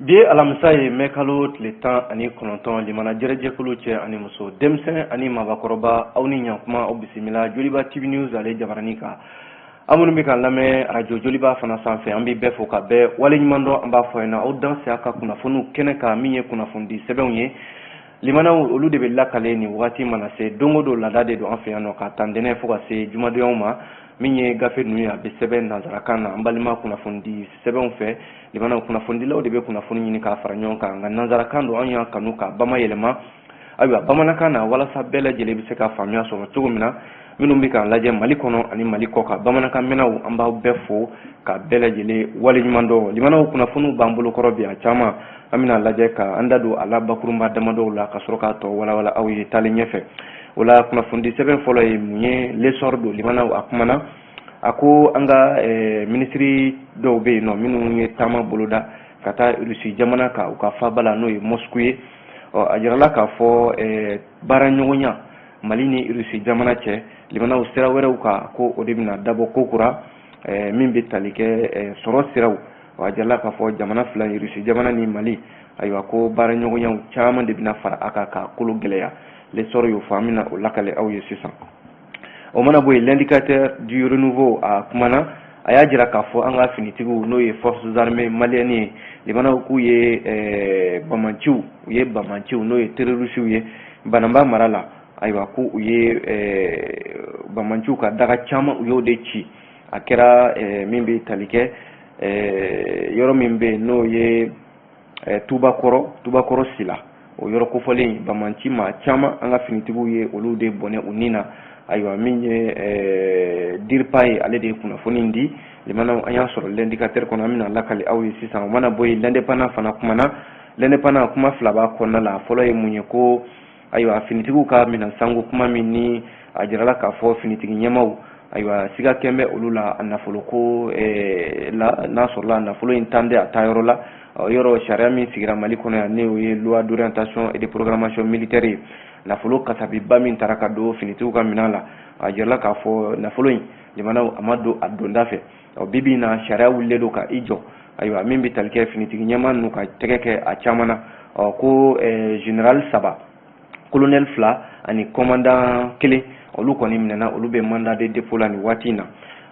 Bi ye alamisa ye, mɛ kalo tile 19. Limana jɛrɛjɛkulu, cɛ ani muso, denmisɛn ani mabakɔrɔba, aw ni ɲankuma, aw bisimila Joliba TV News ale jabarani kan. Aw minnu bɛ k'an lamɛn arajo Joliba fana sanfɛ, an bɛ bɛɛ fo ka bɛɛ waleɲuman dɔn. An b'a fɔ ɲɛna, aw danse a ka kunnafoniw kɛnɛ kan. Min ye kunnafonidi sɛbɛnw ye, limanaw, olu de bɛ lakale nin wagati mana se don o don. Laada de don an fɛ yan nɔ, ka ta ntɛnɛn fo ka se jumadonyaw ma. Min ye gafe ninnu ye, a bɛ sɛbɛn nansarakan na, an balima kunnafonidi sɛbɛnw fɛ. Limanaw, kunnafonidilaw de bɛ kunnafoni ɲini k'a fara ɲɔgɔn kan, nka nansarakan don. An y'a kanu ka bama yɛlɛma, ayiwa, bamanankan na, walasa bɛɛ lajɛlen bɛ se ka faamuya sɔrɔ cogo min na. Minnu bɛ k'an lajɛ Mali kɔnɔ ani Mali kɔ kan, bamanankan mɛnnaw, an b'aw bɛɛ fo ka bɛɛ lajɛlen waleɲuman dɔn. Limanaw, kunnafoniw b'an bolo kɔrɔ bi, a caman. An bɛna lajɛ ka an da don a la bakurunba damadɔw la, ka sɔrɔ k'a tɔ walawala aw ye taalen ɲɛfɛ. O la, kunnafonidi sɛbɛn fɔlɔ ye mun ye? L'Essor don. Limanaw, a kumana, a ko an ka minisiri dɔw bɛ yen nɔ minnu ye taama boloda ka taa Rusi jamana kan, u ka faaba la, n'o ye Moscou ye. Ɔ, a jirala k'a fɔ baara ɲɔgɔnya Mali ni Rusi jamana cɛ, limanaw, sira wɛrɛw kan, ko o de bɛna dabɔ kokura, min bɛ tali kɛ sɔrɔ siraw. A jirala k'a fɔ jamana fila, Rusi jamana ni Mali, ayiwa, ko baara ɲɔgɔnyaw caman de bɛna fara a kan k'a kolo gɛlɛya. L'Essor y'o fɔ, an bɛna o lakale aw ye sisan. O mana bɔ yen, L'Indicateur du Renouveau, a kumana, a y'a jira k'a fɔ an ka finitigiw, n'o ye Forces armées maliennes ye, limanaw, k'u ye bamanciw, u ye bamanciw, n'o ye terroristew ye, Banamba mara la. Ayiwa, ko u ye bamanciw ka daga caman, u y'o de ci. A kɛra min bɛ tali kɛ yɔrɔ min bɛ yen, n'o ye Tubakɔrɔ, Tubakɔrɔ Sila, o yɔrɔ kofɔlen, bamanci maa caman, an ka finitigiw ye olu de bɔnɛ u ni na. Ayiwa, min ye DIRPA ye, ale de ye kunnafoni di. Limanaw, an y'a sɔrɔ L'Indicateur kɔnɔ, an bɛna lakali aw ye sisan. O mana bɔ yen, L'Indépendant fana kumana. L'Indépendant, kuma fila b'a kɔnɔna la. Fɔlɔ ye mun ye? Ko ayiwa, finitigiw ka minɛn sanko kuma min ni a jirala k'a fɔ finitigi ɲɛmaw, ayiwa, siga kɛn bɛ olu la a nafolo ko la, n'a sɔrɔla nafolo in tan tɛ a taayɔrɔ la. Yɔrɔ sariya min sigira Mali kɔnɔ yan, n'o ye loi d'orientation et de programmation militaire ye, nafolo kasabiba min taara ka don finitigiw ka minɛn la, a jirala k'a fɔ nafolo in, jamanaw, a ma don a donda fɛ. Bi bi in na, sariya wulilen don ka i jɔ. Ayiwa, min bɛ tali kɛ finitigi ɲɛmaa ninnu ka tɛgɛ kɛ a caman na, ɔ, ko général saba, colonel fila ani commandant kelen, olu kɔni minɛna, olu bɛ mandat de dépôt la nin waati in na.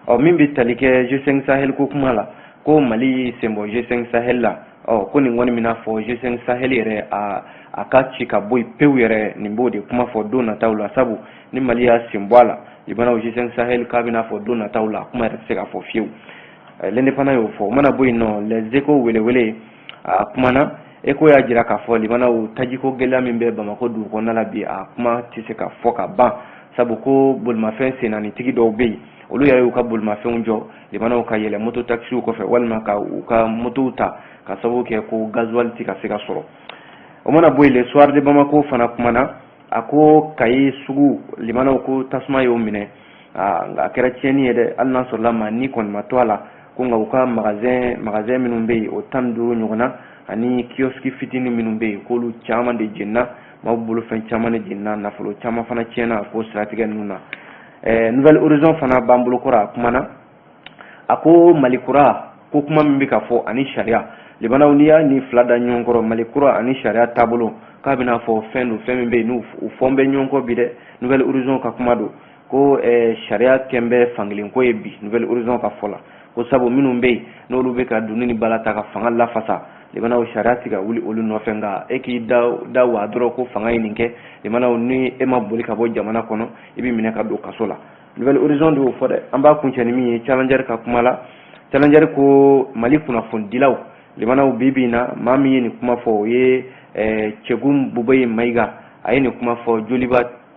Ɔ, min bɛ tali kɛ G5 Sahel ko kuma la, ko Mali senbɔ G5 Sahel la, ɔ, ko nin kɔni bɛna fɔ G5 Sahel yɛrɛ, a ka ci ka bɔ yen pewu yɛrɛ. Nin b'o de kuma fɔ don nataw la, sabu ni Mali y'a sen bɔ a la, limanaw, G5 Sahel, k'a bɛna fɔ don nataw la, kuma yɛrɛ tɛ se ka fɔ fiyewu. L'Indépendant y'o fɔ. O mana bɔ yen nɔ, Les Échos, welewele, a kumana. Écho y'a jira k'a fɔ, limanaw, tajiko gɛlɛya min bɛ Bamakɔ dugu kɔnɔna la bi, a kuma tɛ se ka fɔ ka ban, sabu ko bolimafɛn sennaanitigi dɔw bɛ yen, olu yɛrɛ y'u ka bolimafɛnw jɔ, limanaw, ka yɛlɛ moto taxi kɔfɛ walima ka u ka motow ta, ka sababu kɛ ko gasoil tɛ ka se ka sɔrɔ. O mana bɔ yen, Le Soir de Bamako fana kumana. A ko Kayi sugu, limanaw, ko tasuma y'o minɛ. A kɛra tiɲɛni ye dɛ, hali n'a sɔrɔla maa ni kɔni ma to a la. Ko nka u ka magasin minnu bɛ yen, o 15 ɲɔgɔn na, ani kiosque fitinin minnu bɛ yen, k'olu caman de jenina, maaw bolofɛn caman de jenina, nafolo caman fana tiɲɛna ko siratigɛ ninnu na. Nouvel Horizon fana b'an bolo kɔrɔ, a kumana, a ko Mali kura ko kuma min bɛ ka fɔ ani sariya, limanaw, n'i y'a ni fila da ɲɔgɔn kɔrɔ, Mali kura ani sariya taabolo, k'a bɛna fɔ fɛn don, fɛn min bɛ yen n'u fɔn bɛ ɲɔgɔn kɔ bi dɛ. Nouvel Horizon ka kuma don, ko sariya kɛn bɛ fankelen ko ye bi, Nouvel Horizon ka fɔ la, ko sabu minnu bɛ yen, n'olu bɛ ka doni ni bala ta ka fanga lafasa, limanaw, sariya tɛ ka wuli olu nɔfɛ. Nka e k'i da da wa dɔrɔn ko fanga ye nin kɛ, limanaw, ni e ma boli ka bɔ jamana kɔnɔ, i bɛ minɛ ka don kaso la. Nouvel Horizon de y'o fɔ dɛ. An b'a kuncɛ ni min ye, Challenger ka kuma la. Challenger ko Mali kunnafonidilaw, limanaw, bi bi in na, maa min ye nin kuma fɔ, o ye Cɛgun Bubɛyi Mayiga. A ye nin kuma fɔ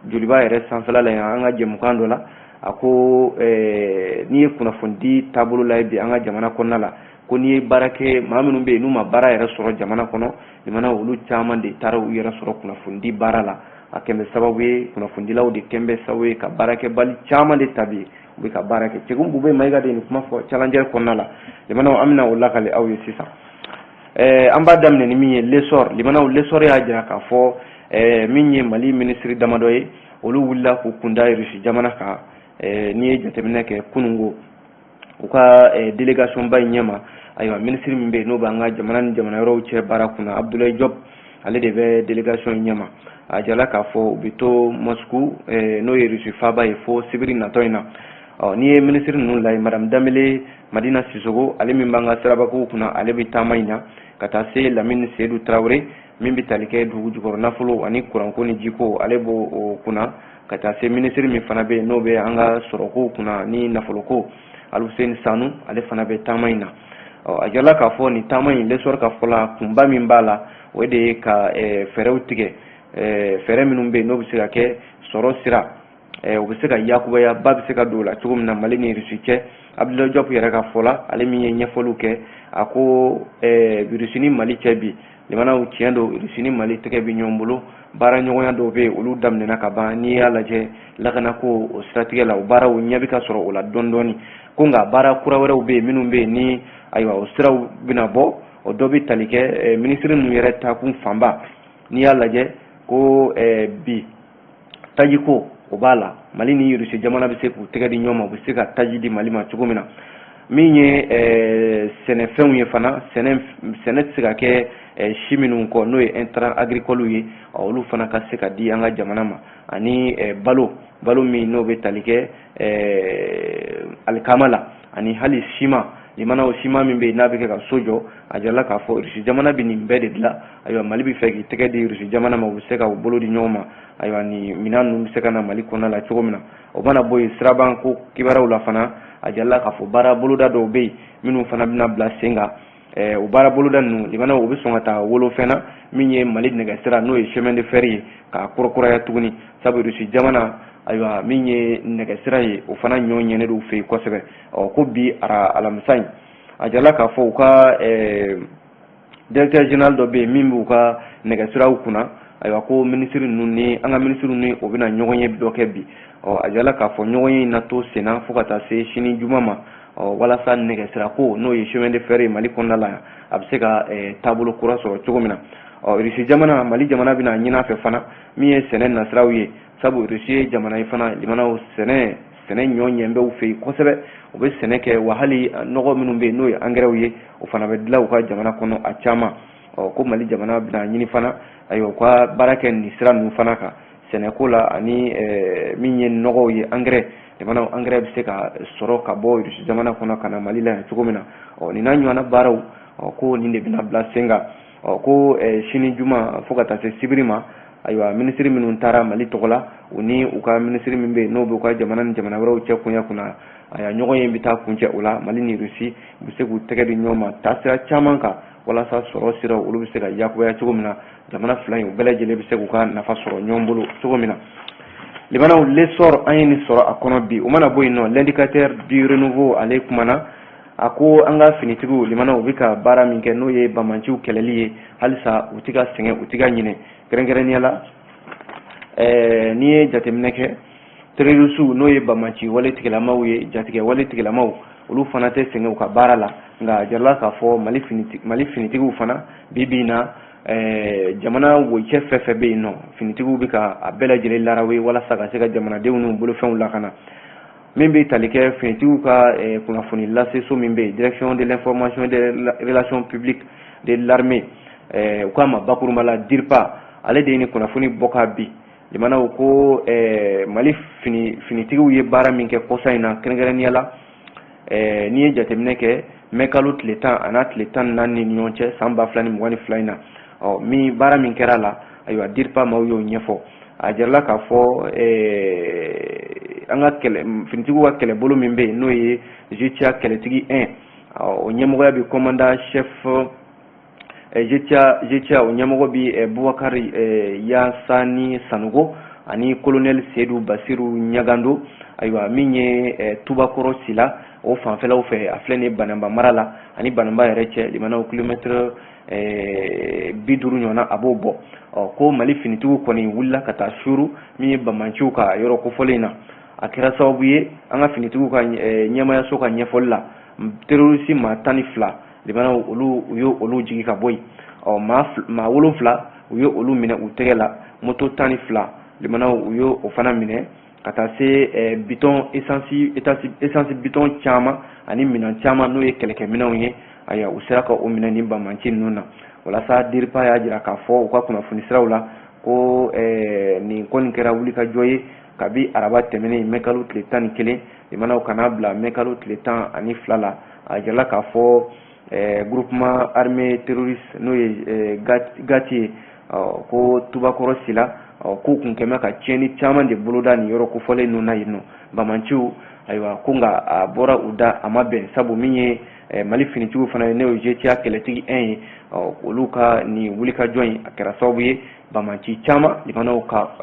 Joliba yɛrɛ sanfɛla la yan, an ka jɛmukan dɔ la. A ko n'i ye kunnafonidi taabolo lajɛ bi an ka jamana kɔnɔna la, ko n'i ye baara kɛ, maa minnu bɛ yen n'u ma baara yɛrɛ sɔrɔ jamana kɔnɔ, limanaw, olu caman de taara u yɛrɛ sɔrɔ kunnafonidi baara la. A kɛn bɛ sababu ye, kunnafonidilaw de kɛn bɛ sababu ye ka baarakɛbali caman de ta bi, u bɛ ka baara kɛ. Cɛgun Bubɛyi Mayiga de ye nin kuma fɔ Challenger kɔnɔna la. Limanaw, an bɛna o lakale aw ye sisan. An b'a daminɛ ni min ye, L'Essor. Limanaw, L'Essor y'a jira k'a fɔ min ye Mali minisiri damadɔ ye, olu wulila k'u kunda Rusi jamana kan. N'i ye jateminɛ kɛ kununko, U ka délégation ba in ɲɛma, ayiwa, minisiri min bɛ yen, n'o b'an ka jamana ni jamana wɛrɛw cɛ baara kunna, Abdoulaye Diop, ale de bɛ délégation in ɲɛma. A jirala k'a fɔ u bɛ to Moscou, n'o ye Russie faaba ye, fo sibiri natɔ in na. Ɔ, n'i ye minisiri ninnu lajɛ, madame Danbele Madina Sisoko, ale min b'an ka sirabakow kunna, ale bɛ taama in na, ka taa se Lamini Seydou Tarawele min bɛ tali kɛ dugu jukɔrɔ nafolo ani kuranko ni jiko, ale b'o o kunna, ka taa se minisiri min fana bɛ yen, n'o bɛ an ka sɔrɔkow kunna ni nafoloko, Alhussein Sanu, ale fana bɛ taama in na. Ɔ, a jirala k'a fɔ nin taama in, L'Essor ka fɔ la, kunba min b'a la, o de ye ka fɛɛrɛw tigɛ, fɛɛrɛ minnu bɛ yen, n'o bɛ se ka kɛ sɔrɔ sira, o bɛ se ka yakubaya ba bɛ se ka don o la cogo min na Mali ni Russie cɛ. Abdoulaye Diop yɛrɛ ka fɔ la, ale min ye ɲɛfɔliw kɛ, a ko Russie ni Mali cɛ bi, limanaw, tiɲɛ don, Russie ni Mali tɛgɛ bɛ ɲɔgɔn bolo, baara ɲɔgɔnya dɔw bɛ yen, olu daminɛna ka ban. N'i y'a lajɛ lakanako o siratigɛ la, o baaraw ɲɛ bɛ ka sɔrɔ o la dɔɔni dɔɔni. Ko nka baara kura wɛrɛw bɛ yen minnu bɛ yen ni, ayiwa, o siraw bɛna bɔ. O dɔ bɛ tali kɛ minisiri ninnu yɛrɛ taakun fanba. N'i y'a lajɛ ko bi tajiko, o b'a la, Mali ni Russie jamana bɛ se k'u tɛgɛ di ɲɔgɔn ma, u bɛ se ka taji di Mali ma cogo min na. Min ye sɛnɛfɛnw ye fana, sɛnɛ tɛ se ka kɛ si minnu kɔ, n'o ye intrant agricole ye, olu fana ka se ka di an ka jamana ma, ani balo, balo min n'o bɛ tali kɛ alikama la, ani hali siman, limanaw, siman min bɛ yen, n'a bɛ kɛ ka so jɔ. A jirala k'a fɔ Russie jamana bɛ nin bɛɛ de dilan. Ayiwa, Mali bɛ fɛ k'i tɛgɛ di Russie jamana ma, u bɛ se ka u bolo di ɲɔgɔn ma, ayiwa, nin minɛn ninnu bɛ se ka na Mali kɔnɔna la cogo min na. O mana bɔ yen, siraban ko kibaruyaw la fana, a jirala k'a fɔ baara boloda dɔw bɛ yen minnu fana bɛna bila sen kan. O baara boloda ninnu, limanaw, u bɛ sɔn ka taa wolofɛn na min ye Mali nɛgɛsira, n'o ye chemin de fer ye, k'a kurakuraya tuguni, sabu Russie jamana, ayiwa, min ye nɛgɛsira ye, o fana ɲɔ ɲɛnen don u fɛ yen kosɛbɛ. Ɔ, ko bi alamisa in, a jirala k'a fɔ u ka directeur général dɔ bɛ yen min b'u ka nɛgɛsiraw kunna. Ayiwa, ko minisiri ninnu ni an ka minisiri ni o bɛna ɲɔgɔn ye dɔ kɛ bi. Ɔ, a jirala k'a fɔ ɲɔgɔn ye in na to senna fo ka taa se sini juma ma, ɔ, walasa nɛgɛsirako, n'o ye chemin de fer ye Mali kɔnɔna la yan, a bɛ se ka taabolo kura sɔrɔ cogo min na. Ɔ, Russie jamana, Mali jamana bɛna ɲini a fɛ fana min ye sɛnɛ nasiraw ye, sabu Russie ye jamana ye fana, limanaw, sɛnɛ ɲɔ ɲɛ bɛ u fɛ yen kosɛbɛ. U bɛ sɛnɛ kɛ wa, hali nɔgɔ minnu bɛ yen, n'o ye angɛrɛw ye, o fana bɛ dilan u ka jamana kɔnɔ a caman. Ɔ, ko Mali jamana bɛna ɲini fana, ayiwa, u ka baara kɛ nin sira ninnu fana kan, sɛnɛko la, ani min ye nɔgɔw ye, angɛrɛ, jamana angɛrɛ bɛ se ka sɔrɔ ka bɔ Russie jamana kɔnɔ ka na Mali la yan cogo min na. Ɔ, nin n'a ɲɔgɔnna baaraw, ɔ, ko nin de bɛna bila sen kan. Ɔ, ko sini juma fo ka taa se sibiri ma, ayiwa, minisiri minnu taara Mali tɔgɔ la, u ni u ka minisiri min bɛ yen, n'o bɛ u ka jamana ni jamana wɛrɛw cɛ koɲɛ kunna, ayiwa, ɲɔgɔn ye bɛ taa kuncɛ o la. Mali ni Russie u bɛ se k'u tɛgɛ di ɲɔgɔn ma taasira caman kan, walasa sɔrɔ siraw, olu bɛ se ka yakubaya cogo min na, jamana fila in, u bɛɛ lajɛlen bɛ se k'u ka nafa sɔrɔ ɲɔgɔn bolo cogo min na. Limanaw, L'Essor, an ye nin sɔrɔ a kɔnɔ bi. O mana bɔ yen nɔ, L'Indicateur du Renouveau, ale kumana, a ko an ka finitigiw, limanaw, u bɛ ka baara min kɛ, n'o ye bamanciw kɛlɛli ye, halisa u tɛ ka sɛgɛn, u tɛ ka ɲinɛ. Kɛrɛnkɛrɛnnenya la, n'i ye jateminɛ kɛ, terroristew, n'o ye bamaci wale tigilamaw ye, jatigɛ wale tigilamaw, olu fana tɛ sɛgɛn u ka baara la. Nka a jirala k'a fɔ Mali finitigiw fana, bi bi in na, jamana wocɛ fɛn fɛn bɛ yen nɔ, finitigiw bɛ ka a bɛɛ lajɛlen larawe walasa ka se ka jamanadenw n'u bolofɛnw lakana. Min bɛ tali kɛ finitigiw ka kunnafoni lase so min bɛ yen, Direction de l'information et des relations publiques de l'armée, u k'a ma bakurunba la DIRPA, ale de ye nin kunnafoni bɔ ka bi. Limanaw, ko Mali finitigiw ye baara min kɛ kɔsa in na, kɛrɛnkɛrɛnnenya la, n'i ye jateminɛ kɛ mɛ kalo tile 10 a n'a tile 14 ni ɲɔgɔn cɛ san 2022 in na, ɔ, min baara min kɛra la, ayiwa, DIRPA maaw y'o ɲɛfɔ. A jirala k'a fɔ an ka kɛlɛ finitigiw ka kɛlɛbolo min bɛ yen, n'o ye GTIA kɛlɛtigi 1, o ɲɛmɔgɔya bɛ commandant chef GTIA, o ɲɛmɔgɔ bɛ Bubakari Yasani Sanogo ani colonel Seydou Basiru Ɲagando. Ayiwa, min ye Tubakɔrɔ Sila, o fanfɛlaw fɛ, a filɛ nin ye Bananba mara la, ani Bananba yɛrɛ cɛ, limanaw, kilomètre 50 ɲɔgɔnna a b'o bɔ. Ɔ, ko Mali finitigiw kɔni wulila ka taa suuru min ye bamanciw ka yɔrɔ kofɔlen in na. A kɛra sababu ye, an ka finitigiw ka ɲɛmayaso ka ɲɛfɔli la, terroriste maa 12, limanaw, olu, u ye olu jigi ka bɔ yen. Ɔ, maa wolonfila, u ye olu minɛ u tɛgɛ la. Moto 12, limanaw, u ye o fana minɛ. Ka taa se bitɔn essence bitɔn caman ani minɛn caman, n'o ye kɛlɛkɛminɛnw ye. Ayiwa, u sera ka o minɛ ni banbanci ninnu na. Walasa DIRPA y'a jira k'a fɔ u ka kunnafoni siraw la ko nin ko nin kɛra wulikajɔ ye kabi araba tɛmɛnen, mɛ kalo tile 11, limanaw, kana bila mɛ kalo tile 12 la. A jirala k'a fɔ groupement armé terroriste, n'o ye GATIA ye, ko Tubakɔrɔ Sila, k'u kun kɛmɛ ka tiɲɛni caman de boloda nin yɔrɔ kofɔlen ninnu na yen nɔ, bamanciw. Ayiwa, ko nka a bɔra u da, a ma bɛn, sabu min ye Mali finitigiw fana ye, n'o ye GTIA kɛlɛtigi 1 ye, olu ka nin wulikajɔ in, a kɛra sababu ye bamanci caman, limanaw, ka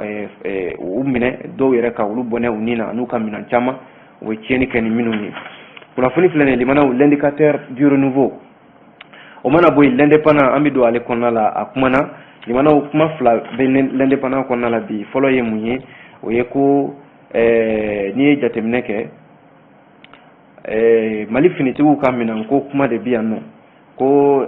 u minɛ, dɔw yɛrɛ ka olu bɔnɛ u ni na, n'u ka minɛn caman, u bɛ tiɲɛni kɛ ni minnu ye. Kunnafoni filɛ nin ye, limanaw, L'Indicateur du Renouveau. O mana bɔ yen, L'Indépendant, an bɛ don ale kɔnɔna la. A kumana, limanaw, kuma fila bɛ L'Indépendant kɔnɔna la bi. Fɔlɔ ye mun ye? O ye ko n'i ye jateminɛ kɛ, Mali finitigiw ka minɛnko kuma de bɛ yan nɔ, ko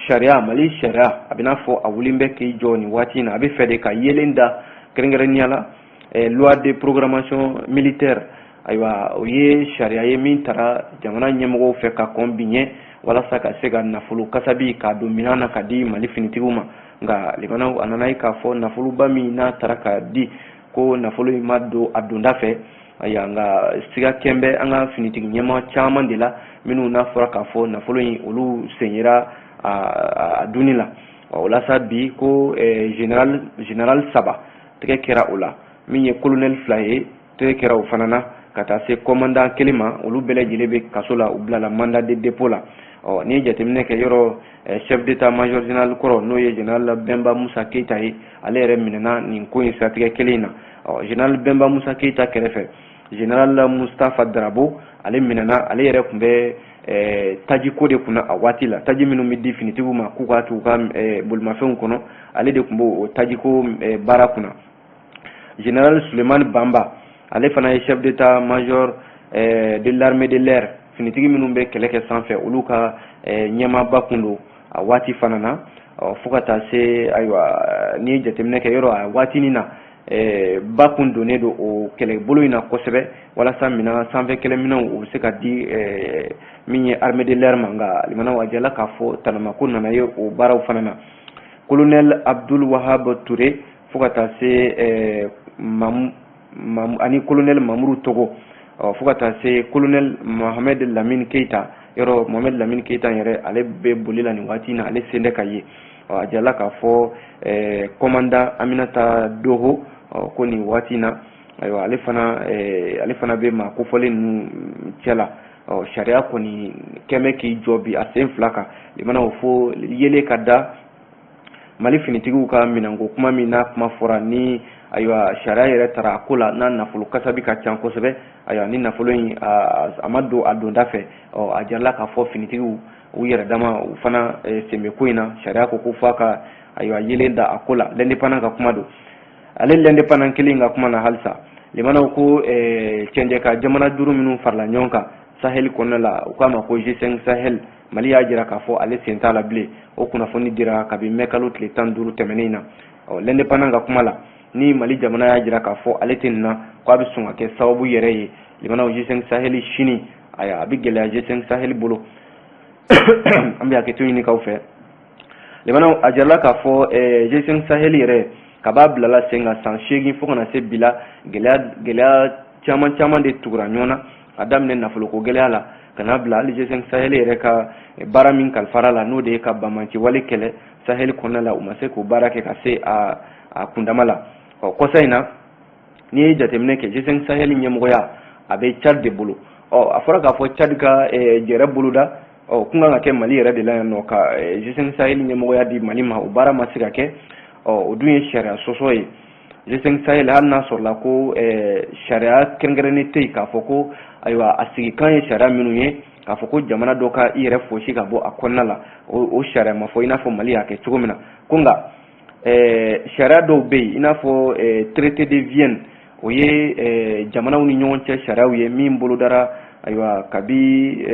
sariya, Mali sariya, a bɛ n'a fɔ a wulilen bɛ k'i jɔ nin waati in na, a bɛ fɛ de ka yelen da, kɛrɛnkɛrɛnnenya la loi de programmation militaire. Ayiwa, o ye sariya ye min tara jamana ɲɛmɔgɔw fɛ ka kɔn bi ɲɛ, walasa ka se ka nafolo kasabi k'a don minɛn na ka di Mali finitigiw ma. Nka limanaw, a nana ye k'a fɔ nafoloba min n'a taara ka di, ko nafolo in ma don a donda fɛ. Ayiwa, nka siga kɛn bɛ an ka finitigi ɲɛmaa caman de la, minnu n'a fɔra k'a fɔ nafolo in, olu sen yera a dunni la. O la sa, bi ko général saba tɛgɛ kɛra o la, min ye colonel fila ye, tɛgɛ kɛra o fana na, ka taa se commandant kelen ma. Olu bɛɛ lajɛlen bɛ kaso la, u bilala mandat de dépôt la. Ɔ, n'i ye jateminɛ kɛ, yɔrɔ chef d'état major général kɔrɔ, n'o ye général Bɛnba Musa Keyita ye, ale yɛrɛ minɛna nin ko in siratigɛ kelen in na. Ɔ, général Bɛnba Musa Keyita kɛrɛfɛ, général Mustafa Darabo, ale minɛna. Ale yɛrɛ tun bɛ tajiko de kunna a waati la, taji minnu bɛ di finitigiw ma k'u k'a k'u ka bolimafɛnw kɔnɔ, ale de tun b'o tajiko baara kunna. Général Sulemani Banba, ale fana ye chef d'état major de l'armée de l'air, finitigi minnu bɛ kɛlɛ kɛ sanfɛ, olu ka ɲɛmaaba kun don a waati fana na. Fo ka taa se, ayiwa, n'i ye jateminɛ kɛ, yɔrɔ a waatinin na, ba kun donnen don o kɛlɛbolo in na kosɛbɛ, walasa minɛn sanfɛ kɛlɛminɛnw, u bɛ se ka di min ye armée de l'air ma. Nka limanaw, a jɛla k'a fɔ tanamako nana ye o baaraw fana na. Colonel Abdul Wahab Touré, fo ka taa se Mamu ani colonel Mamuru Togo, fo ka taa se colonel Mohamed Lamine Keita. Yɔrɔ Mohamed Lamine Keita yɛrɛ, ale bɛ boli la nin waati in na, ale sen tɛ ka ye. A jala k'a fɔ commandant Aminata Doho, ko nin waati in na, ayiwa, ale fana bɛ maa kofɔlen ninnu cɛ la. Ɔ, sariya kɔni kɛn k'i jɔ bi a sen fila kan, limanaw, fo yelen ka da Mali finitigiw ka minɛnko kuma min n'a kuma fɔra ni, ayiwa, sariya yɛrɛ taara a ko la, n'a nafolo kasabi ka ca kosɛbɛ. Ayiwa, ni nafolo in a ma don a donda fɛ, ɔ, a jarala k'a fɔ finitigiw u yɛrɛ dama, u fana sen bɛ ko in na. Sariya ko ko f'a ka, ayiwa, yelen da a ko la. L'Indépendant ka kuma don. Ale L'Indépendant kelen ka kuma na halisa, limanaw, ko cɛncɛn ka jamana duuru minnu farala ɲɔgɔn kan Sahel kɔnɔna la, u k'a ma ko G5 Sahel, Mali y'a jira k'a fɔ ale sen t'a la bilen. O kunnafoni dira kabi mɛ kalo tile 15 tɛmɛnen na. Ɔ, L'Indépendant ka kuma la, ni Mali jamana y'a jira k'a fɔ ale tɛ nin na, ko a bɛ sɔn ka kɛ sababu yɛrɛ ye, limanaw, G5 Sahel sini, ayiwa, a bɛ gɛlɛya G5 Sahel bolo. An bɛ hakɛto ɲini k'aw fɛ, limanaw. A jirala k'a fɔ G5 Sahel yɛrɛ, kaba bilala sen kan san 8 fo kana se bi la, gɛlɛya gɛlɛya caman caman de tugura ɲɔgɔn na, a daminɛ nafoloko gɛlɛya la ka n'a bila hali G5 Sahel yɛrɛ ka baara min kalifara la, n'o de ye ka banbanci wale kɛlɛ Sahel kɔnɔna la, u ma se k'o baara kɛ ka se a kundama la. Ɔ, kɔsa in na, n'i ye jateminɛ kɛ, G5 Sahel ɲɛmɔgɔya a bɛ Tchad de bolo. Ɔ, a fɔra k'a fɔ Tchad ka jɛrɛ boloda, ɔ, kun kan ka kɛ Mali yɛrɛ de la yan nɔ, ka G5 Sahel ɲɛmɔgɔya di Mali ma, o baara ma se ka kɛ. Ɔ, o dun ye sariya sɔsɔ ye G5 Sahel, hali n'a sɔrɔla ko sariya kɛrɛnkɛrɛnnen tɛ yen k'a fɔ ko, ayiwa, a sigikan ye sariya minnu ye, k'a fɔ ko jamana dɔ ka i yɛrɛ fosi ka bɔ a kɔnɔna la, o sariya ma fɔ, i n'a fɔ Mali y'a kɛ cogo min na. Ko nka sariya dɔw bɛ yen, i n'a fɔ traité de Vienne, o ye jamanaw ni ɲɔgɔn cɛ sariyaw ye min bolodara, ayiwa, kabi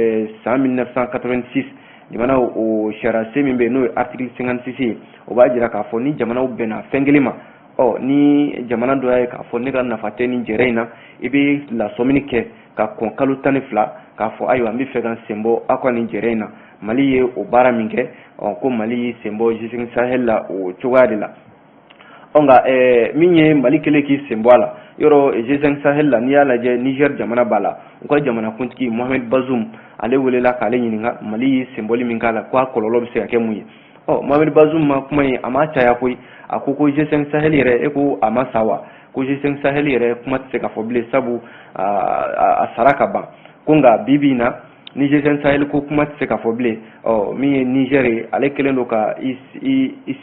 san 1986. Jamanaw, o sariya sen min bɛ yen, n'o ye article 56 ye, o b'a jira k'a fɔ ni jamanaw bɛnna fɛn kelen ma, Ɔ ni jamana dɔ y'a ye k'a fɔ ne ka nafa tɛ nin jɛrɛ in na, i bɛ lasɔmini kɛ ka kɔn kalo 12 k'a fɔ ayiwa n bɛ fɛ ka n sen bɔ aw ka nin jɛrɛ in na. Mali ye o baara min kɛ, ɔ ko Mali y'i sen bɔ G5 Sahel la o cogoya de la. Ɔ nka min ye Mali kɛlen k'i sen bɔ a la, yɔrɔ G5 Sahel la, n'i y'a lajɛ Niger jamana b'a la, u ka jamanakuntigi Mohamed Bazoum ale welela k'ale ɲininka Mali y'i senbɔli min k'a la, k'a kɔlɔlɔ bɛ se ka kɛ mun ye. Ɔ Mohamed Bazoum ma kuma in a ma caya koyi, a ko ko G5 Sahel yɛrɛ, e ko a ma sa wa? Ko G5 Sahel yɛrɛ kuma tɛ se ka fɔ bilen, sabu a sara ka ban. Ko nka bi bi in na ni G5 Sahel ko kuma tɛ se ka fɔ bilen. Ɔ min ye Niger ye, ale kɛlen don ka i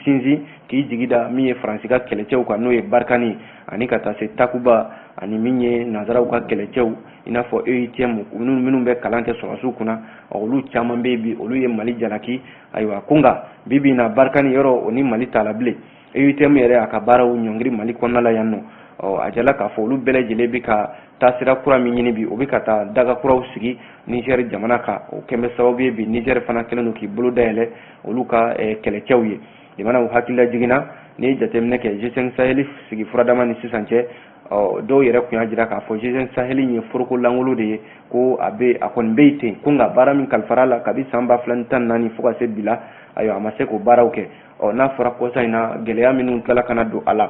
sinsin k'i jigi da min ye Faransi ka kɛlɛcɛw kan, n'o ye Barkhane ani ka taa se Takuba ani min ye nanzaraw ka kɛlɛcɛw i n'a fɔ EUTM minnu bɛ kalan kɛ sɔrɔdasiw kunna, olu caman bɛ yen bi, olu ye Mali jalaki. Ayiwa ko nka bi bi in na Barkhane yɔrɔ o ni Mali t'a la bilen, EUTM yɛrɛ a ka baaraw ɲɔngiri Mali kɔnɔna la yan nɔ. Ɔ a jala k'a fɔ olu bɛɛ lajɛlen bɛ ka taasira kura min ɲini bi, o bɛ ka taa daga kuraw sigi Niger jamana kan. O kɛn bɛ sababu ye bi Niger fana kɛlen don k'i bolo dayɛlɛ olu ka kɛlɛcɛw ye. Limanaw hakilila jiginna, n'i ye jateminɛ kɛ G5 Sahel sigi furadama ni sisan cɛ, ɔ dɔw yɛrɛ tun y'a jira k'a fɔ G5 Sahel ye foroko lankolon de ye, ko a bɛ a kɔni bɛ yen ten, ko nka baara min kalifara la kabi san 2014 fo ka se bi la, ayiwa a ma se k'o baaraw kɛ. Ɔ n'a fɔra kɔsa in na gɛlɛya minnu tilala ka na don a la,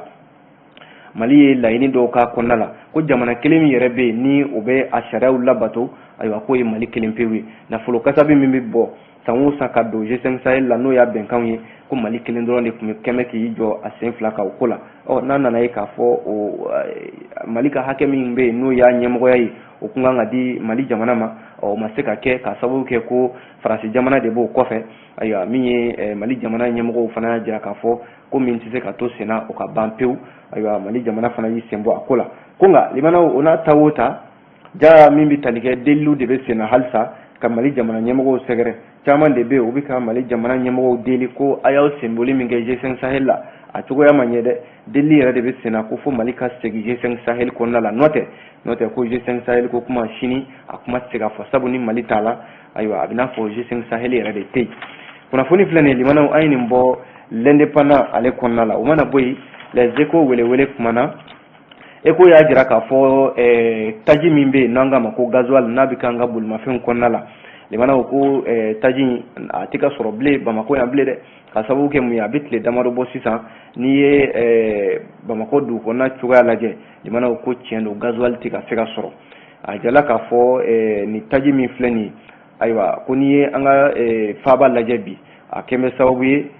Mali ye laɲini dɔw k'a kɔnɔna la ko jamana kelen min yɛrɛ bɛ yen ni o bɛ a sariyaw labato, ayiwa k'o ye Mali kelen pewu ye. Nafolo kasabi min bɛ bɔ san o san ka don G5 Sahel la, n'o y'a bɛnkanw ye, ko Mali kelen dɔrɔn de tun bɛ kɛmɛ k'i jɔ a sen fila kan o ko la. Ɔ n'a nana ye k'a fɔ o Mali ka hakɛ min bɛ yen n'o y'a ɲɛmɔgɔya ye, o kun kan ka di Mali jamana ma, ɔ o ma se ka kɛ k'a sababu kɛ ko Faransi jamana de b'o kɔfɛ. Ayiwa min ye Mali jamana ɲɛmɔgɔw fana y'a jira k'a fɔ ko min tɛ se ka to senna, o ka ban pewu. Ayiwa Mali jamana fana y'i sen bɔ a ko la. Ko nka limanaw o n'a ta o ta ja min bɛ tali kɛ deliliw de bɛ senna halisa ka Mali jamana ɲɛmɔgɔw sɛgɛrɛ. Caman de bɛ yen, u bɛ ka Mali jamana ɲɛmɔgɔw deli ko a y'aw senboli min kɛ G5 Sahel la, a cogoya ma ɲɛ dɛ. Delili yɛrɛ de bɛ senna ko fo Mali ka segin G5 Sahel kɔnɔna la, n'o tɛ ko G5 Sahel ko kuma sini a kuma tɛ se ka fɔ, sabu ni Mali t'a la, ayiwa a bɛ n'a fɔ G5 Sahel yɛrɛ de tɛ yen. Kunnafoni filɛ nin ye limanaw, an ye nin bɔ L'Indépendant ale kɔnɔna la. O mana bɔ yen, Les Échos welewele kumana. Écho y'a jira k'a fɔ taji min bɛ yen n'an k'a ma ko gasoil, n'a bɛ k'an ka bolimafɛnw kɔnɔna la, limanaw ko taji a tɛ ka sɔrɔ bilen Bamakɔ yan bilen dɛ, ka sababu kɛ mun ye, a bɛ tile damadɔ bɔ sisan. N'i ye Bamakɔ dugu kɔnɔna cogoya lajɛ, limanaw ko tiɲɛ don, gasoil tɛ ka se ka sɔrɔ. A jala k'a fɔ nin taji min filɛ nin ye, ayiwa ko n'i ye an ka faaba lajɛ bi, a kɛn bɛ sababu ye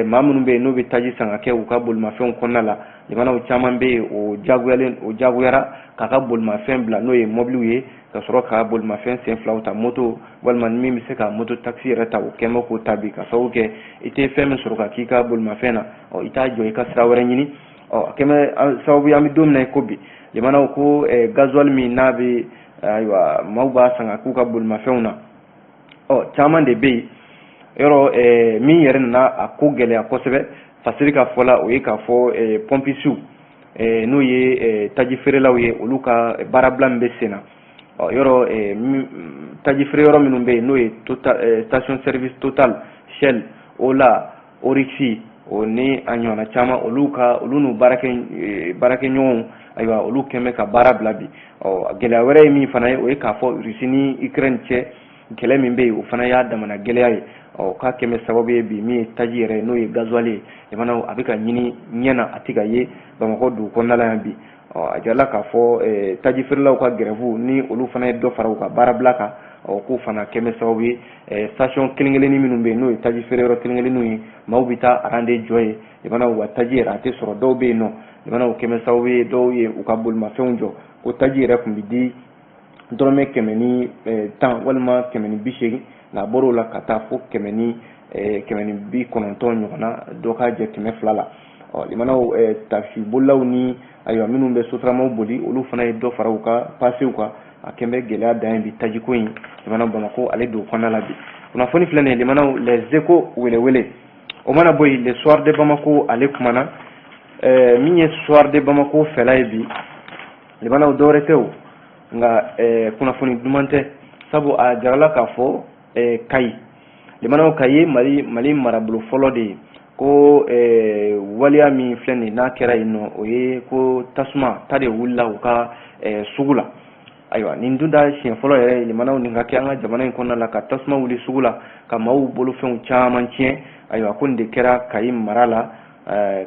maa minnu bɛ yen n'u bɛ taji san ka kɛ u ka bolimafɛnw kɔnɔna la, limanaw caman bɛ yen o jagoyalen o jagoyara k'a ka bolimafɛn bila, n'o ye mɔbiliw ye, ka sɔrɔ ka bolimafɛn sen filaw ta, moto walima min bɛ se ka moto taxi yɛrɛ ta, o kɛn bɛ k'o ta bi, ka sababu kɛ i tɛ fɛn min sɔrɔ ka k'i ka bolimafɛn na, ɔ i t'a jɔ i ka sira wɛrɛ ɲini. Ɔ a kɛn bɛ sababu ye an bɛ don min na i ko bi, limanaw ko gasoil min n'a bɛ ayiwa maaw b'a san ka k'u ka bolimafɛnw na, ɔ caman de bɛ yen yɔrɔ min yɛrɛ nana a ko gɛlɛya kosɛbɛ fasiri ka fɔ la, o ye k'a fɔ pɔmpisiw n'o ye taji feerelaw ye, olu ka baarabila min bɛ sen na. Ɔ yɔrɔ taji feere yɔrɔ minnu bɛ yen n'o ye station service Total, Shell, Ola, Oryx o ni a ɲɔgɔnna caman, olu ka olu n'u baarakɛɲɔgɔnw, ayiwa olu kɛn bɛ ka baara bila bi. Ɔ gɛlɛya wɛrɛ ye min fana ye, o ye k'a fɔ Russie ni Ukraine cɛ kɛlɛ min bɛ yen, o fana y'a damana gɛlɛya ye. Ɔ k'a kɛn bɛ sababu ye bi min ye taji yɛrɛ n'o ye gasoil ye, jamanaw a bɛ ka ɲini ɲɛ na, a tɛ ka ye Bamakɔ dugu kɔnɔna la yan bi. Ɔ a jirala k'a fɔ taji feerelaw ka grève ni olu fana ye dɔ fara u ka baarabila kan, ɔ k'o fana kɛn bɛ sababu ye station kelen kelennin minnu bɛ yen n'o ye taji feere yɔrɔ kelen kelenninw ye, maaw bɛ taa rang de jɔ yen, jamanaw wa taji yɛrɛ a tɛ sɔrɔ. Dɔw bɛ yen nɔ, jamanaw kɛn bɛ sababu ye dɔw ye u ka bolimafɛnw jɔ, ko taji yɛrɛ tun bɛ di dɔrɔmɛ 110 walima 180, nka a bɔr'o la ka taa fo 190 ɲɔgɔnna, dɔ k'a jɛ 200 la. Ɔ limanaw taxi bolilaw ni ayiwa minnu bɛ sotaramaw boli, olu fana ye dɔ fara u ka pasew kan. A kɛn bɛ gɛlɛya dan ye bi tajiko in limanaw Bamakɔ ale dugu kɔnɔna la bi. Kunnafoni filɛ nin ye limanaw, Les Échos welewele. O mana bɔ yen, Le Soir de Bamako ale kumana. Min ye Soir de Bamako fɛla ye bi, limanaw dɔwɛrɛ tɛ o, nka kunnafoni duman tɛ, sabu a jarala k'a fɔ Kayi, limanaw Kayi ye Mali marabolo fɔlɔ de ye. Ko waleya min filɛ nin n'a kɛra yen nɔ, o ye ko tasuma ta de wulila u ka sugu la. Ayiwa, nin dun da siɲɛ fɔlɔ yɛrɛ, limanaw, nin ka kɛ an ka jamana in kɔnɔna la, ka tasuma wuli sugu la ka maaw bolofɛnw caman tiɲɛ. Ayiwa, ko nin de kɛra Kayi mara la,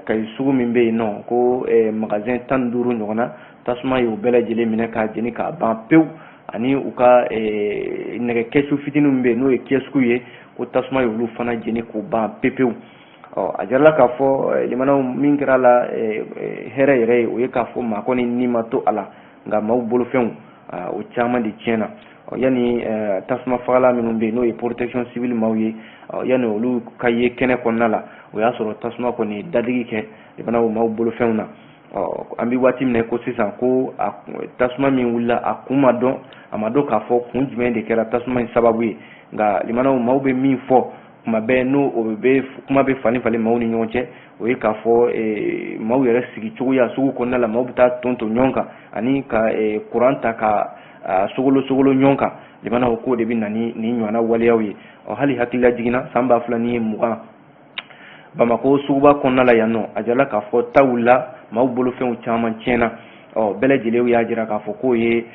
Kayi sugu min bɛ yen nɔ, ko magasin 15 ɲɔgɔn na, tasuma y'o bɛɛ lajɛlen minɛ k'a jeni k'a ban pewu, ani u ka nɛgɛ kɛsu fitinin min bɛ yen, n'o ye kiosque ye, ko tasuma y'olu fana jeni k'o ban pepewu. Ɔ, a jirala k'a fɔ, limanaw, min kɛra la hɛrɛ yɛrɛ ye, o ye k'a fɔ maa kɔni ni ma to a la, nka maaw bolofɛnw, o caman de tiɲɛna. Ɔ, yanni tasuma fagala minnu bɛ yen, n'o ye protection civile maaw ye, yanni olu ka ye kɛnɛ kɔnɔna la, o y'a sɔrɔ tasuma kɔni dadigi kɛ, limanaw, maaw bolofɛnw na. Ɔ, an bɛ waati min na ko sisan, ko a tasuma min wulila, a kun ma dɔn, a ma dɔn k'a fɔ kun jumɛn de kɛra tasuma in sababu ye. Nka limanaw, maaw bɛ min fɔ kuma bɛɛ, n'o o bɛ kuma bɛ falen falen maaw ni ɲɔgɔn cɛ, o ye k'a fɔ maaw yɛrɛ sigi cogoya sugu kɔnɔna la, maaw bɛ taa ton ton ɲɔgɔn kan ani ka kuran ta ka sogolo sogolo ɲɔgɔn kan. Limanaw, k'o de bɛ na ni nin ɲɔgɔnna waleyaw ye. Ɔ, hali hakilila jiginna san 2020, Bamakɔ suguba kɔnɔna la yan nɔ, a jirala k'a fɔ ta wulila, maaw bolofɛnw caman tiɲɛna. Ɔ, bɛɛ lajɛlen y'a jira k'a fɔ k'o ye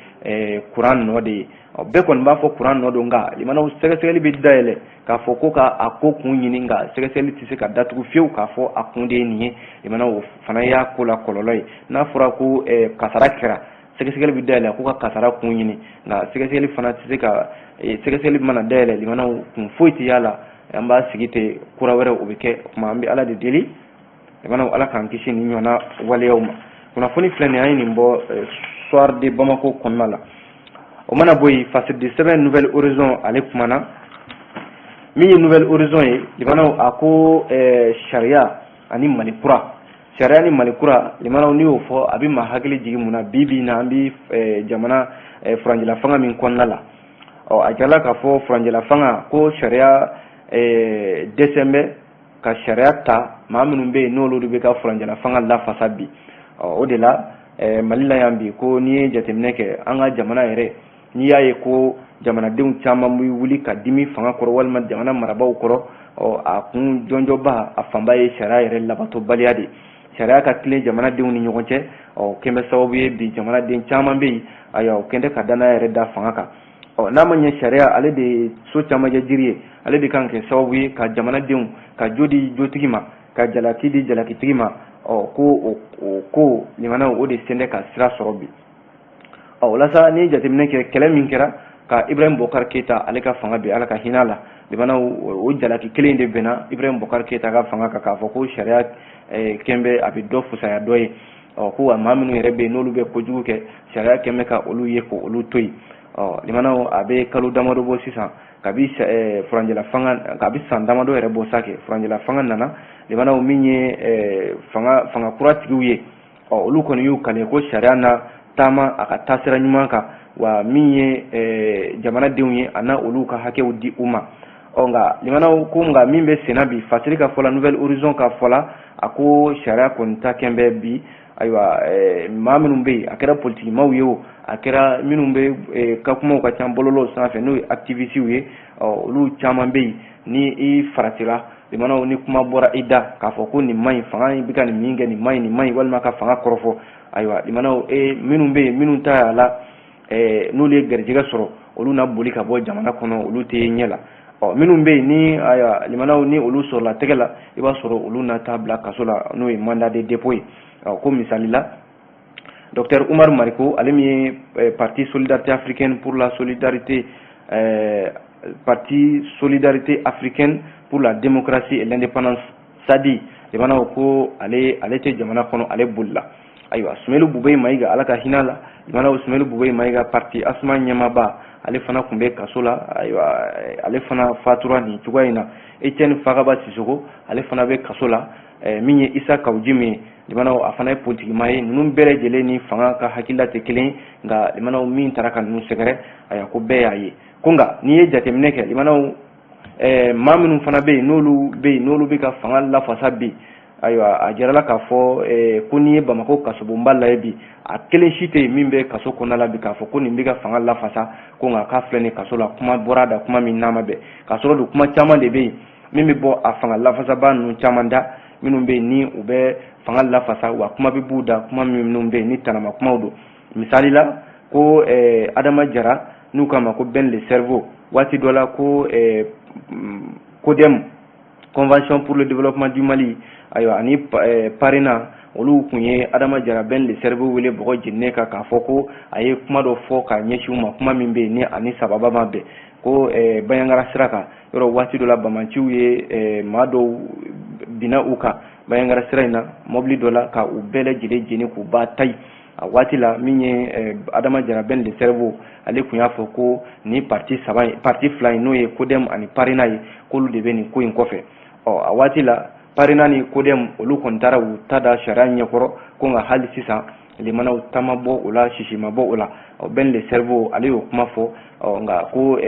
kuran nɔ de ye. Ɔ, bɛɛ kɔni b'a fɔ kuran nɔ don, nka limanaw, sɛgɛsɛgɛli bɛ dayɛlɛ k'a fɔ ko ka a ko kun ɲini, nka sɛgɛsɛgɛli tɛ se ka datugu fiyewu k'a fɔ a kun de ye nin ye. Limanaw, o fana y'a ko la kɔlɔlɔ ye. N'a fɔra ko kasara kɛra, sɛgɛsɛgɛli bɛ dayɛlɛ ko ka kasara kun ɲini, nka sɛgɛsɛgɛli fana tɛ se ka, sɛgɛsɛgɛli mana dayɛlɛ, limanaw, kun foyi tɛ y'a la. An b'a sigi ten, kura wɛrɛ o bɛ kɛ. O tuma an bɛ Ala de deli, limanaw, Ala k'an kisi nin ɲɔgɔnna waleyaw ma. Kunnafoni filɛ nin ye, an ye nin bɔ Soir de Bamako kɔnɔna la. O mana bɔ yen, fasiridi sɛbɛn Nouvel Horizon, ale kumana. Min ye Nouvel Horizon ye, limanaw, a ko sariya ani Mali kura, sariya ni Mali kura. Limanaw, n'i y'o fɔ, a bɛ maa hakili jigin mun na? Bi bi in na, an bɛ jamana furanjɛla fanga min kɔnɔna la, ɔ, a jirala k'a fɔ furanjɛla fanga ko sariya dɛsɛ bɛ ka sariya ta maa minnu bɛ yen, n'olu de bɛ ka furanjɛla fanga lafasa bi. Ɔ, o de la Mali la yan bi, ko n'i ye jateminɛ kɛ an ka jamana yɛrɛ, n'i y'a ye ko jamanadenw caman bɛ wuli ka dimi fanga kɔrɔ walima jamana marabaaw kɔrɔ, ɔ, a kun jɔnjɔba, a fanba ye sariya yɛrɛ labatobaliya de. Sariya ka tilen jamanadenw ni ɲɔgɔn cɛ, ɔ, kɛn bɛ sababu ye bi jamanaden caman bɛ yen, ayiwa, o kɛn tɛ ka danaya yɛrɛ da fanga kan. Ɔ, n'a ma ɲɛ sariya, ale de ye so camancɛ jiri ye, ale de kan kɛ sababu ye ka jamanadenw ka jo di jotigi ma, ka jalaki di jalakitigi ma. Ɔ, ko o ko limanaw, o de sen tɛ ka sira sɔrɔ bi. Ɔ, walasa n'i ye jateminɛ kɛ, kɛlɛ min kɛra ka Ibrahim Boubacar Keita ale ka fanga bi, Ala ka hinɛ la, limanaw, o jalaki kelen de bɛnna Ibrahim Boubacar Keita ka fanga kan, k'a fɔ ko sariya kɛn bɛ a bɛ dɔ fusaya dɔ ye. Ɔ, ko wa maa minnu yɛrɛ bɛ yen, n'olu bɛ kojugu kɛ, sariya kɛn bɛ ka olu ye ko olu to yen. Ɔ, limanaw, a bɛ kalo damadɔ bɔ sisan kabi furanjɛla fanga, kabi san damadɔ yɛrɛ bɔ sa kɛ furanjɛla fanga nana, limanaw, min ye fanga kura tigiw ye, ɔ, olu kɔni y'u kale ko sariya na taama a ka taasira ɲuman kan, wa min ye jamanadenw ye, a na olu ka hakɛw di u ma. Ɔ, nka limanaw, ko nka min bɛ senna bi, fasiri ka fɔ la, Nouvel Horizon ka fɔ la, a ko sariya kɔni ta kɛn bɛ bi. Ayiwa, maa minnu bɛ yen, a kɛra politikimaw ye o, a kɛra minnu bɛ ka kumaw ka ca bɔlɔlɔw sanfɛ, n'o ye activistes ye, ɔ, olu caman bɛ yen, ni i faratira, limanaw, ni kuma bɔra i da k'a fɔ ko nin man ɲi, fanga in bɛ ka nin min kɛ, nin man ɲi, nin man ɲi, walima ka fanga kɔrɔfɔ, ayiwa, limanaw, minnu bɛ yen, minnu ta y'a la, n'olu ye garijɛgɛ sɔrɔ, olu na boli ka bɔ jamana kɔnɔ, olu tɛ ɲɛ la. Ɔ, minnu bɛ yen ni, ayiwa, limanaw, ni olu sɔrɔla tɛgɛ la, i b'a sɔrɔ olu na taa bila kaso la, n'o ye mandat de dépôt ye. Ɔ, ko misali la, docteur Oumar Mariko, ale min ye Parti Solidarité Africaine pour la Solidarité, Parti Solidarité Africaine pour la Démocratie et l'Indépendance, SADI, limanaw, ko ale tɛ jamana kɔnɔ, ale bolila. Ayiwa, Soumeylou Boubèye Maïga, Ala ka hinɛ la, limanaw, Soumeylou Boubèye Maïga, parti ASMA ɲɛmaaba, ale fana tun bɛ kaso la. Ayiwa, ale fana fatura nin cogoya in na. Etienne Fakaba Sissoko, ale fana bɛ kaso la. Min ye Issa Kaou Djim ye, limanaw, a fana ye politikima ye. Ninnu bɛɛ lajɛlen ni fanga ka hakilila tɛ kelen, nka limanaw, min taara ka ninnu sɛgɛrɛ, ayiwa, ko bɛɛ y'a ye ko. Nka n'i ye jateminɛ kɛ, limanaw, maa minnu fana bɛ yen, n'olu bɛ yen, n'olu bɛ ka fanga lafasa bi, ayiwa, a jirala k'a fɔ ko n'i ye Bamakɔ kasobonba lajɛ bi, a kelen si tɛ yen min bɛ kaso kɔnɔna la bi k'a fɔ ko nin bɛ ka fanga lafasa, ko nka k'a filɛ nin kaso la, kuma bɔra a da, kuma min n'a ma bɛn, k'a sɔrɔ don kuma caman de bɛ yen. Min bɛ bɔ a fanga lafasabaa ninnu caman da, minnu bɛ yen ni u bɛ fanga lafasa, wa kuma bɛ b'u da, kuma minnu bɛ yen ni tanama kumaw don. Misali la, ko Adama Jara, n'u k'a ma ko Ben le Cerveau, waati dɔ la ko CODEM, Convention pour le développement du Mali, ayiwa, ani PARENA, olu tun ye Adama Jara Ben le Cerveau wele bɔgɔ jeninen kan, k'a fɔ ko a ye kuma dɔ fɔ k'a ɲɛsin u ma, kuma min bɛ yen ni ani sababa ma bɛn, ko Bandiagara sira kan yɔrɔ, waati dɔ la banbaanciw ye maa dɔw binna u kan Bandiagara sira in na mɔbili dɔ la, ka u bɛɛ lajɛlen jeni k'u ba tayi. A waati la, min ye Adama Jara Ben le Cerveau, ale tun y'a fɔ ko ni parti saba in, parti fila in, n'o ye CODEM ani PARENA ye, k'olu de bɛ nin ko in kɔfɛ. Ɔ, a waati la, PARENA ni CODEM, olu kɔni taara u ta da sariya ɲɛkɔrɔ, ko nka hali sisan limanaw ta ma bɔ o la, sisi ma bɔ o la. Ɔ, Ben le Cerveau, ale y'o kuma fɔ. Ɔ, nka ko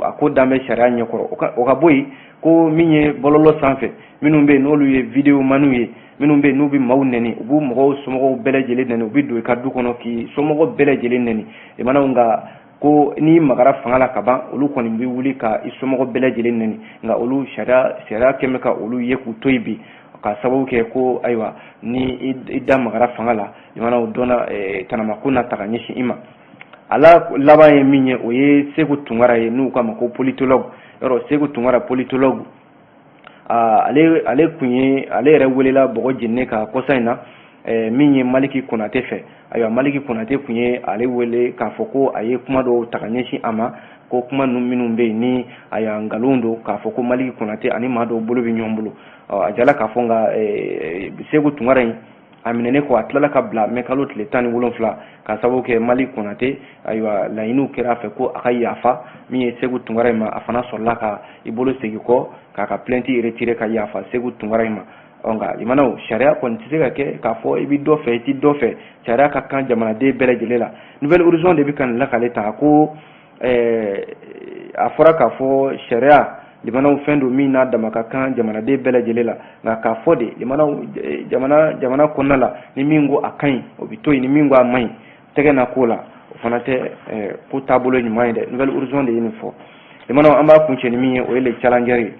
a ko dan bɛ sariya ɲɛkɔrɔ. O ka bɔ yen, ko min ye bɔlɔlɔ sanfɛ, minnu bɛ yen n'olu ye vidéomanw ye, minnu bɛ yen n'u bɛ maaw nɛni, u b'u mɔgɔw somɔgɔw bɛɛ lajɛlen nɛni, u bɛ don i ka du kɔnɔ k'i somɔgɔw bɛɛ lajɛlen nɛni, limanaw, nka ko n'i magara fanga la ka ban, olu kɔni bɛ wuli ka i somɔgɔw bɛɛ lajɛlen nɛni. Nka olu, sariya kɛn bɛ ka olu ye k'u to yen bi, ka sababu kɛ ko ayiwa, ni i da magara fanga la, limanaw, dɔnna tanamako na ta ka ɲɛsin i ma. A la laban ye min ye, o ye Segu Tunkara ye, n'u k'a ma ko politologue. Yɔrɔ, Segu Tunkara politologue, ale kun ye, ale yɛrɛ welela bɔgɔ jeninen ka kɔsa in na, min ye Maliki Konate fɛ. Ayiwa, Maliki Konate tun ye ale wele k'a fɔ ko a ye kuma dɔw ta ka ɲɛsin a ma, ko kuma ninnu minnu bɛ yen ni ayiwa nkalon don, k'a fɔ ko Maliki Konate ani maa dɔw bolo bɛ ɲɔgɔn bolo. A jala k'a fɔ, nka Segu Tunkara in, a minɛnen kɔ, a tilala ka bila mɛ kalo tile 17, ka sababu kɛ Mali Konate, ayiwa, laɲiniw kɛra a fɛ ko a ka yafa min ye Segu Tunkara in ma. A fana sɔrɔla ka i bolo segin kɔ k'a ka plainte retirer, ka yafa Segu Tunkara in ma. Ɔ, nka limanaw, sariya kɔni tɛ se ka kɛ k'a fɔ i bɛ dɔ fɛ, i tɛ dɔ fɛ. Sariya ka kan jamanaden bɛɛ lajɛlen la. Nouvel Horizon de bɛ ka nin lakale ta ko a fɔra k'a fɔ sariya, limanaw, fɛn don min n'a dama ka kan jamanaden bɛɛ lajɛlen la. Nka k'a fɔ de, limanaw, jamana kɔnɔna la, ni min ko a ka ɲi, o bɛ to yen, ni min ko a man ɲi, tɛgɛ na ko la, o fana tɛ ko taabolo ɲuman ye dɛ. Nouvel Horizon de ye nin fɔ. Limanaw, an b'a kuncɛ ni min ye, o ye Le Challenger ye.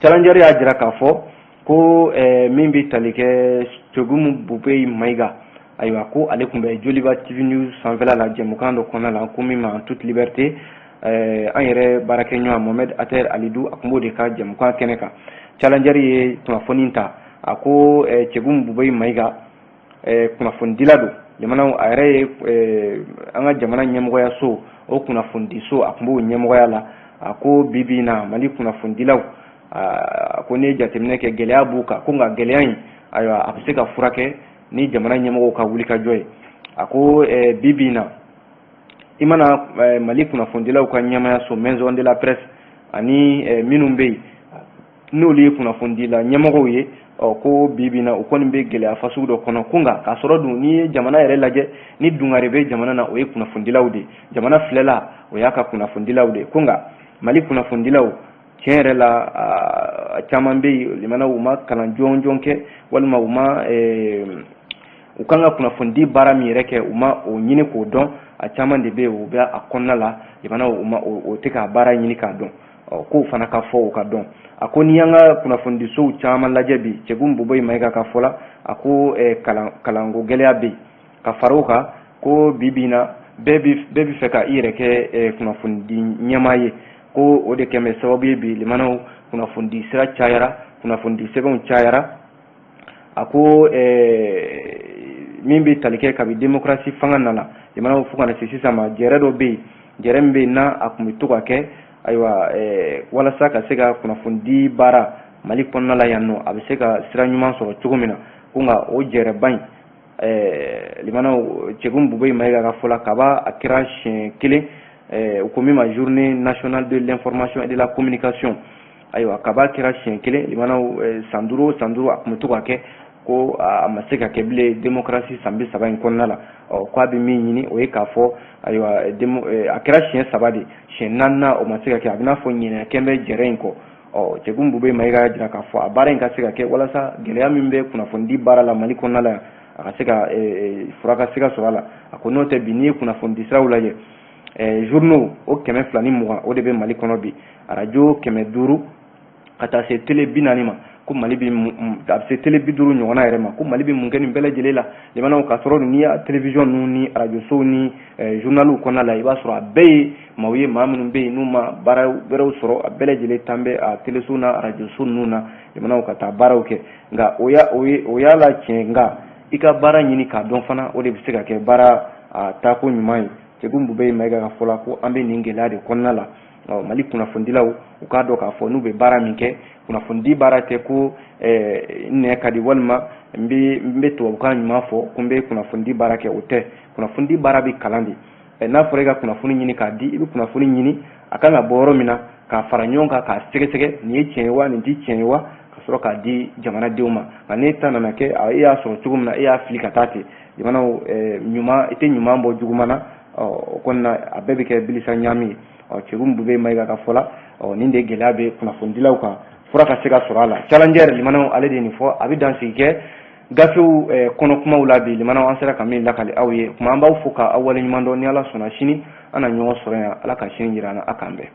Challenger y'a jira k'a fɔ ko min bɛ tali kɛ Choguel Boubèye Maïga, ayiwa, ko ale tun bɛ Joliba TV News sanfɛla la, jɛmukan dɔ kɔnɔna la, ko min ma En toute liberté, an yɛrɛ baarakɛɲɔgɔn Mohamed Ater Alidou, a tun b'o de ka jɛmukan kɛnɛ kan. Challenger ye kunnafoni ta, a ko Choguel Boubèye Maïga kunnafonidila don. Jamana a yɛrɛ ye, an ka jamana ɲɛmɔgɔyaso, o kunnafonidiso, a tun b'o ɲɛmɔgɔya la. A ko bi bi in na, Mali kunnafonidilaw, a ko n'i ye jateminɛ kɛ, gɛlɛya b'u kan, ko nka gɛlɛya in, ayiwa, a bɛ se ka furakɛ ni jamana ɲɛmɔgɔw ka wulikajɔ ye. A ko bi bi in na, i mana Mali kunnafonidilaw ka ɲɛmayaso, Maison de la presse, ani minnu bɛ yen n'olu ye kunnafonidila ɲɛmɔgɔw ye, ɔ, ko bi bi in na, u kɔni bɛ gɛlɛya fasugu dɔ kɔnɔ. Ko nka k'a sɔrɔ dun, n'i ye jamana yɛrɛ lajɛ, ni dungare bɛ jamana na, o ye kunnafonidilaw de ye. Jamana filɛla, o y'a ka kunnafonidilaw de ye. Ko nka Mali kunnafonidilaw, tiɲɛ yɛrɛ la, a caman bɛ yen, limanaw, u ma kalan jɔnjɔn kɛ, walima u ma u kan ka kunnafonidi baara min yɛrɛ kɛ, u ma o ɲini k'o dɔn. A caman de bɛ yen, u bɛ a kɔnɔna la, limanaw, u ma o tɛ k'a baara ɲini k'a dɔn. Ɔ, k'o fana ka fɔ, o ka dɔn. A ko n'i y'an ka kunnafonidisow caman lajɛ bi, Choguel Boubèye Maïga ka fɔ la, a ko kalanko gɛlɛya bɛ yen. Ka fara o kan, ko bi bi in na, bɛɛ bi fɛ ka i yɛrɛ kɛ kunnafonidi ɲɛmaa ye, ko o de kɛn bɛ sababu ye bi, limanaw, kunnafonidi sira cayara, kunnafonidi sɛbɛnw cayara. A ko min bɛ tali kɛ kabi démocratie fanga nana, limanaw, fo ka na se sisan ma, jɛrɛ dɔ bɛ yen, jɛrɛ min bɛ yen n'a a tun bɛ to ka kɛ, ayiwa, walasa ka se ka kunnafonidi baara Mali kɔnɔna la yan nɔ, a bɛ se ka sira ɲuman sɔrɔ cogo min na. Ko nka o jɛrɛba in, limanaw, Choguel Boubèye Maïga ka fɔ la, kaba a kɛra siɲɛ kelen, u ko min ma Journée nationale de l'information et de la communication, ayiwa, kaba kɛra siɲɛ kelen, limanaw, san 5 o san 5 a tun bɛ to ka kɛ, ko a ma se ka kɛ bilen démocratie san 30 in kɔnɔna la. Ɔ, k'a bɛ min ɲini, o ye k'a fɔ, ayiwa, a kɛra siɲɛ saba de, siɲɛ naaninan o ma se ka kɛ, a bɛ n'a fɔ ɲinɛ kɛn bɛ jɛrɛ in kɔ. Ɔ, Choguel Boubèye Maïga y'a jira k'a fɔ a baara in ka se ka kɛ walasa gɛlɛya min bɛ kunnafonidi baara la Mali kɔnɔna la yan, a ka se ka fura ka se ka sɔrɔ a la. A ko n'o tɛ bi, n'i ye kunnafonidi siraw lajɛ, journaux o 220, o de bɛ Mali kɔnɔ bi, arajo 500. Ka taa se tele 40 ma, ko Mali bɛ, a bɛ se tele 50 ɲɔgɔnna yɛrɛ ma, ko Mali bɛ mun kɛ nin bɛɛ lajɛlen la? Limanaw, ka sɔrɔ n'i y'a télévision ninnu ni arajosow ni journaliw kɔnɔna la, i b'a sɔrɔ a bɛɛ ye maaw ye, maa minnu bɛ yen n'u ma baara wɛrɛw sɔrɔ. A bɛɛ lajɛlen tan bɛ a teleso n'a arajoso ninnu na, limanaw, ka taa baaraw kɛ. Nka o y'a o ye o y'a la tiɲɛ, nka i ka baara ɲini k'a dɔn fana, o de bɛ se ka kɛ baara a taako ɲuman ye. Cɛku Bubɛyi Mayiga ka fɔ la, ko an bɛ nin gɛlɛya de kɔnɔna la. Mali kunnafonidilaw, u k'a dɔn k'a fɔ n'u bɛ baara min kɛ, kunnafonidi baara tɛ ko n nɛ ka di walima n bɛ tubabukan ɲuman fɔ ko n bɛ kunnafonidi baara kɛ. O tɛ. Kunnafonidi baara bɛ kalan de. N'a fɔra i ka kunnafoni ɲini k'a di, i bɛ kunnafoni ɲini a kan ka bɔ yɔrɔ min na, k'a fara ɲɔgɔn kan, k'a sɛgɛsɛgɛ, nin ye tiɲɛ ye wa, nin tɛ tiɲɛ ye wa, ka sɔrɔ k'a di jamanadenw ma. Nka n'e ta nana kɛ e y'a sɔrɔ cogo min na, e y'a fili ka taa ten, jamanaw ɲuman, i tɛ ɲuman bɔ juguman na. O kɔni na, a bɛɛ bɛ kɛ bilisa ɲaami ye. Cɛku Bubɛyi Mayiga ka fɔ la, nin de gɛlɛya bɛ kunnafonidilaw kan, fura ka se ka sɔrɔ a la. Challenger, limanaw, ale de ye nin fɔ. A bɛ dansigi kɛ gafew kɔnɔ kumaw la bi. Limanaw, an sera ka min lakali aw ye kuma, an b'aw fo ka aw waleɲuman dɔn. Ni Ala sɔnna, sini an na ɲɔgɔn sɔrɔ yan. Ala ka sini jira an na. A k'an bɛn.